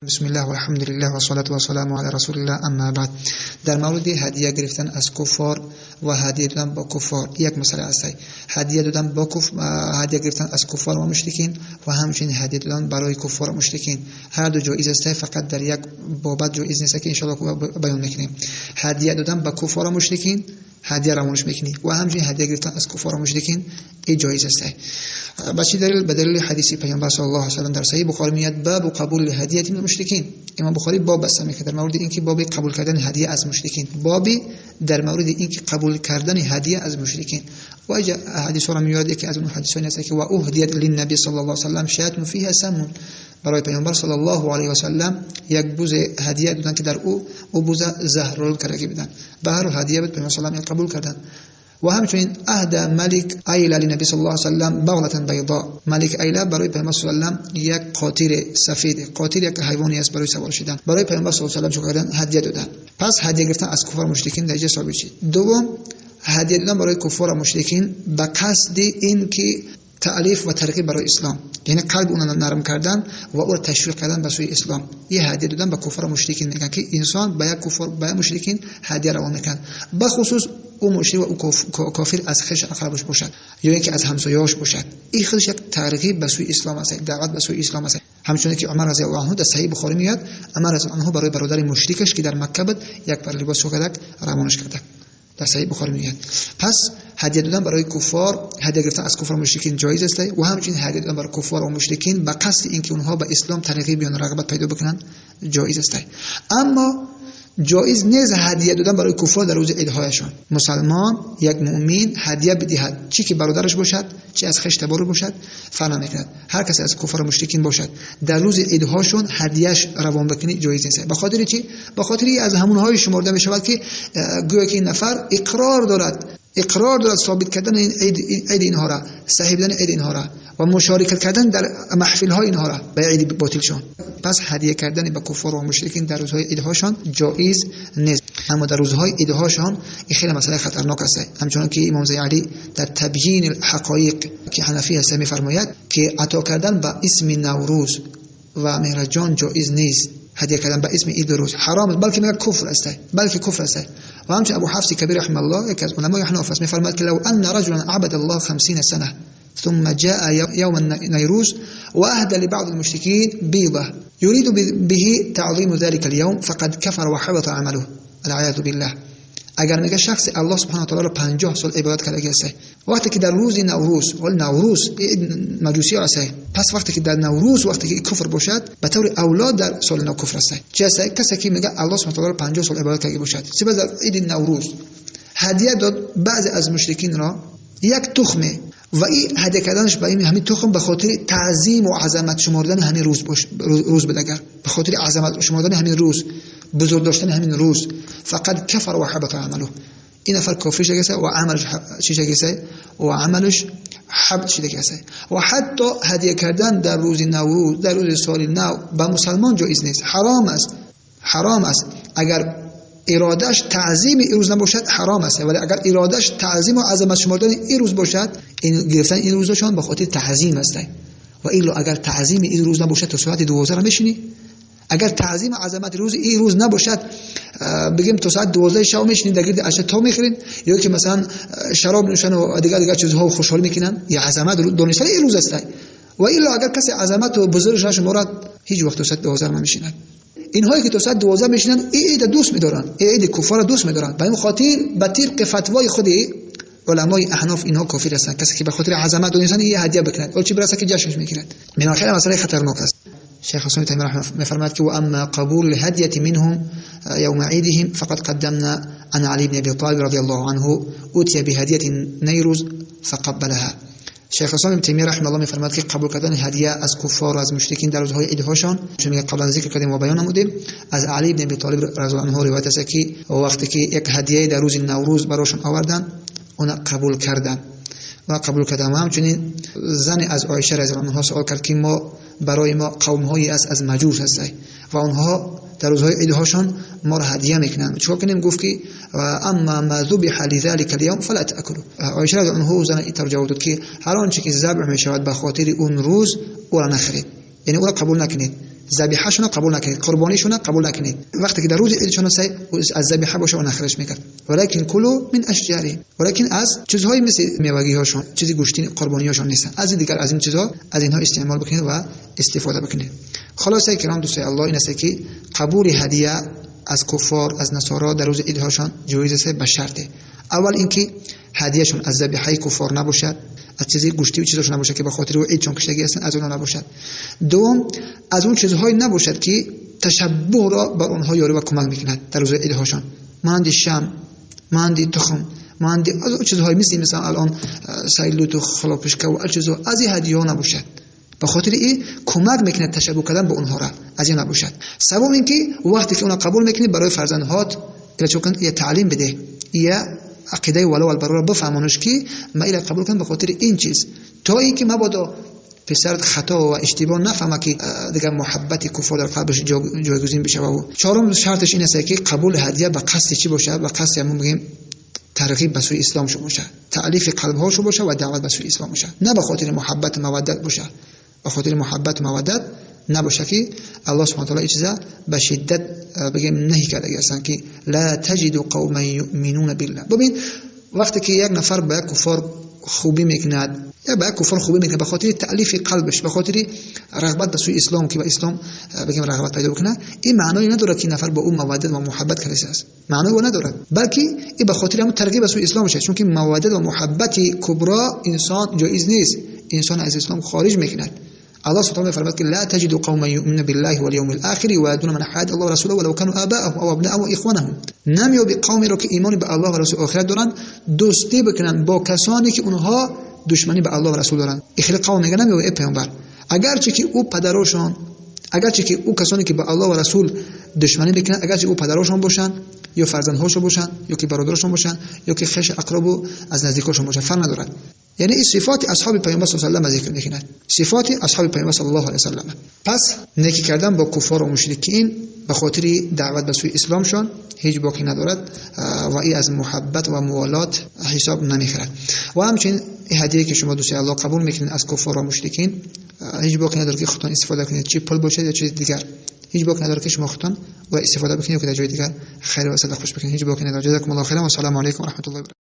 بسم الله والحمد لله والصلاة والسلام على رسول الله اما بعد. در مورد هدیه گرفتن از کفار و هدیه دادن با کفار یک مسئله است. هدیه دادن با هدیه گرفتن از کفار و مشرکین و همچنین هدیه دادن برای کفار و مشرکین هر دو جایز است، فقط در یک بابت جایز نیست که ان شاء الله بیان میکنیم. هدیه دادن با کفار و مشرکین هدیه روانش میکنی و همچنین هدیه گرفتن از کفار و مشرکین ای جایز است. با چی دلیل؟ به دلیل حدیث پیامبر صلی الله علیه و سلم در صحیح بخاری میاد باب قبول هدیه من المشرکین. امام بخاری باب بسته میکنه در مورد اینکه باب قبول کردن هدیه از مشرکین، بابی در مورد اینکه قبول کردن هدیه از مشرکین. و اینجا حدیث را میاد که از اون حدیث است که و اهدیت للنبی صلی الله علیه و سلم شاة فیها سم. برای پیامبر صلی الله علیه و سلم یک بوز هدیه دادن که در او بوز زهرآلود کرده بودن. به هر هدیه بود پیامبر صلی الله علیه و قبول کردن. و همچنین اهدى ملک ایله لنبی صلی الله علیه و سلم بغلة بیضاء. ملک ایله برای پیامبر صلی الله علیه و سلم یک قاطر سفید، قاطر یک حیوانی است برای سوار شدن، برای پیامبر صلی الله علیه و سلم چه کردن؟ هدیه دادن. پس هدیه گرفتن از کفار مشرکین در اینجا ثابت شد. دوم، هدیه دادن برای کفار و مشرکین به قصد اینکه تألیف و ترغیب برای اسلام، یعنی قلب اونها نرم کردن و او را تشویق کردن به سوی اسلام. یه هدیه دادن به کفار و مشرکین میگن که انسان به یک کفار به یک مشرکین هدیه روان میکند، به خصوص او مشرک و او کافر از خویش اقربش باشد یا اینکه از همسایه‌اش باشد. این خودش یک ترغیب به سوی اسلام است، یک دعوت به سوی اسلام است. همچنین که عمر رضی الله عنه در صحیح بخاری میاد، عمر رضی الله عنه برای برادر مشرکش که در مکه بود یک پر لباس شکرک روانش کرده، در صحیح بخاری میاد. پس هدیه دادن برای کفار، هدیه گرفتن از کفار و مشرکین جایز است و همچنین هدیه دادن برای کفار و مشرکین به قصد اینکه اونها به اسلام ترغیب یا رغبت پیدا بکنن جایز است. اما جایز نیست هدیه دادن برای کفار در روز عیدهایشان. مسلمان یک مؤمن هدیه بدهد، چی که برادرش باشد چی از خویش تبار باشد فرق نمیکند، هر کسی از کفار و مشرکین باشد در روز عیدهاشون هدیهش روان بکنی جایز نیست. به خاطر چی؟ به خاطر از همونهای شمرده میشود که گویا که این نفر اقرار دارد، اقرار دارد ثابت کردن این عید اینها را، صحیح بودن عید اینها را و مشارکت کردن در محفل های اینها را به عید باطلشان. پس هدیه کردن به کفار و مشرکین در روزهای عیدهاشان جایز نیست. اما در روزهای عیدهاشان این خیلی مسئله خطرناک است. همچنان که امام زیعلی در تبیین الحقایق که حنفی هست میفرماید که عطا کردن به اسم نوروز و مهرجان جایز نیست. هدیه کردن به اسم عید روز حرام است، بلکه میگه کفر است، بلکه کفر است. و همچنین ابو حفص کبیر رحمه الله یکی از علمای احناف است میفرماید که لو ان رجلا عبد الله 50 سنه ثم جاء يوم النيروز وأهدى لبعض المشركين بيضة يريد به تعظيم ذلك اليوم فقد كفر وحبط عمله العياذ بالله. اگر میگه شخص الله سبحانه و تعالی رو 50 سال عبادت کرده است، وقتی که در روز نوروز، ولی نوروز مجوسی است، پس وقتی که در نوروز وقتی که کفر باشد به طور اولاد در سال نو کفر است. چه است؟ کسی که میگه الله سبحانه و تعالی رو 50 سال عبادت کرده باشد، سپس در عید نوروز هدیه داد بعضی از مشرکین را یک تخمه و این هدیه کردنش به این همین تخم به خاطر تعظیم و عظمت شمردن همین روز باش، روز بدگر به خاطر عظمت شمردن همین روز، بزرگ داشتن همین روز، فقط کفر و حبط عمله. این نفر کافر شده و عملش چی شده؟ و عملش حبط شده. و حتی هدیه کردن در روز نوروز، در روز سال نو به مسلمان جایز نیست، حرام است، حرام است. اگر ارادش تعظیم این روز نباشد حرام است، ولی اگر ارادش تعظیم و عظمت شمردن این روز باشد، این گرفتن این روزشان به خاطر تعظیم است. و الا اگر تعظیم این روز نباشد تا ساعت 12 را میشینی. اگر تعظیم و عظمت روز این روز نباشد، بگیم تا ساعت 12 شب میشینین در گرد عشاء تا میخورین، یا که مثلا شراب نوشن و دیگر چیزها خوشحال میکنن، یا عظمت دانستن این روز است. و الا اگر کسی عظمت و بزرگش نشمرد هیچ وقت تا ساعت 12 نمیشیند. اینهایی که تا ساعت 12 میشینن این عید دوست میدارن، این عید کفار دوست میدارن. به این خاطر به طبق فتوای خود علمای احناف اینها کافر هستند. کسی که به خاطر عظمت دونستن این هدیه بکند، ولی چی برسه که جشنش میگیرد. من خیلی مسئله خطرناک است. شیخ حسین تیمیه رحمه الله میفرماید که و اما قبول الهدیه منهم يوم عيدهم فقد قدمنا عن علي بن ابي طالب رضي الله عنه اوتي بهدیه نيروز فقبلها. شیخ حسین تیمیه رحمه الله میفرماید که قبول کردن هدیه از کفار و از مشرکین در روزهای عیدهاشان، چون که قبلا ذکر کردیم و بیان نمودیم، از علی بن ابی طالب رضی الله عنه روایت است که وقتی که یک هدیه در روز نوروز براشون آوردن، اون قبول کردن و قبول کردن. و همچنین زن از عایشه رضی الله عنها سوال کرد که ما برای ما قومهایی از مجوس هستند و آنها در روزهای عیدهاشان ما را هدیه میکنند، چیکار کنیم؟ گفت که اما ما ذبح لذلك اليوم فلا تاكلوا. عایشه رضی الله عنها زن اینطور جواب داد که هر آنچه که ذبح میشود به خاطر اون روز او را نخرید، یعنی او را قبول نکنید. ذبیحه‌شون قبول نکنید، قربانیشون قبول نکنید. وقتی که در روز عیدشون از ذبیحه باشه و نخرش میکرد. ولکن کلوا من اشجارهم، ولکن از چیزهای مثل میوگی‌هاشون، چیزی گوشتی قربانی‌هاشون نیستن، از دیگر از این چیزها، از اینها استعمال بکنید و استفاده بکنید. خلاصه کلام دوستای الله این است که قبول هدیه از کفار، از نصارا در روز عیدهاشون جایز است به شرط اول اینکه هدیهشون از ذبیحه کفار نباشد، از چیزی گوشتی و چیزاشون نباشد که به خاطر او عید چون کشتگی هستن از اونها نباشد. دوم از اون چیزهایی نباشد که تشبه را بر اونها یاری و کمک میکند در روز عیدهاشون، مانند شمع، مانند تخم، مانند از اون چیزهای مثل الان سیلوت و خلاپشکه و چیزها، از این هدیه ها نباشد. به خاطر این کمک میکنه تشبه کردن به اونها را، از این نباشد. سوم اینکه وقتی که اونا قبول میکنی برای فرزندهات یه تعلیم بده، یه عقیده ولا والبرا را بفهمانش که ما ایره قبول کنم به خاطر این چیز، تا اینکه مبادا پسرت خطا و اشتباه نفهمه که دیگه محبت کفار در قلبش جایگزین بشه. و چهارم شرطش این است که قبول هدیه به قصد چی باشه؟ به قصد همون بگیم ترغیب به سوی اسلام شو باشه، تألیف قلب ها شو باشه و دعوت به سوی اسلام باشه، نه به خاطر محبت مودت باشه. به خاطر محبت و مودت نباشه که الله سبحانه و تعالی چیزا به شدت بگیم نهی کرده هستن که لا تجد قوما یؤمنون بالله. ببین وقتی که یک نفر با یک کفار خوبی میکند، یا با یک کفار خوبی میکنه به خاطر تألیف قلبش، به خاطر رغبت به سوی اسلام که به اسلام بگیم رغبت پیدا بکنه، این معنی نداره که نفر با او مودت و محبت کرده است، معنی او نداره، بلکه این به خاطر همون ترغیب به سوی اسلام شه، چون که مودت و محبت کبرا انسان جایز نیست، انسان از اسلام خارج میکند. الله سبحانه وتعالى فرمود لا تجد قوما يؤمنون بالله واليوم الآخر ويؤدون من حاد الله ورسوله ولو كانوا آباءهم او ابناءهم او اخوانهم. نمیابی قومی رو که ایمان به الله و رسول آخرت دارن دوستی بکنن با کسانی که اونها دشمنی به الله و رسول دارن. این خیلی قوم میگن نمیابی ای پیامبر، اگرچه که او پدرشان، اگرچه که او کسانی که به الله و رسول دشمنی میکنن، اگرچه او پدرشان باشن یا فرزندهاشون باشن یا که برادرشون باشن یا که خویش اقرب و از نزدیکاشون باشن، فرق ندارد. یعنی این صفات اصحاب پیامبر صلی الله علیه و سلم ذکر میکنند، صفات اصحاب پیامبر صلی الله علیه و سلم. پس نیکی کردن با کفار و مشرکین به خاطر دعوت به سوی اسلامشان هیچ باکی ندارد و این از محبت و موالات حساب نمیخورد. و همچنین این هدیه که شما دوست الله قبول میکنید از کفار و مشرکین هیچ باکی ندارد که خودتان استفاده کنید، چه پول باشه یا چیز دیگر، هیچ باکی ندارد که شما خودتان و استفاده بکنید که در جای دیگر خیر و صدقه خوش بکنید، هیچ باکی ندارد. جزاکم الله خیرا و السلام علیکم و رحمت الله و برکاته.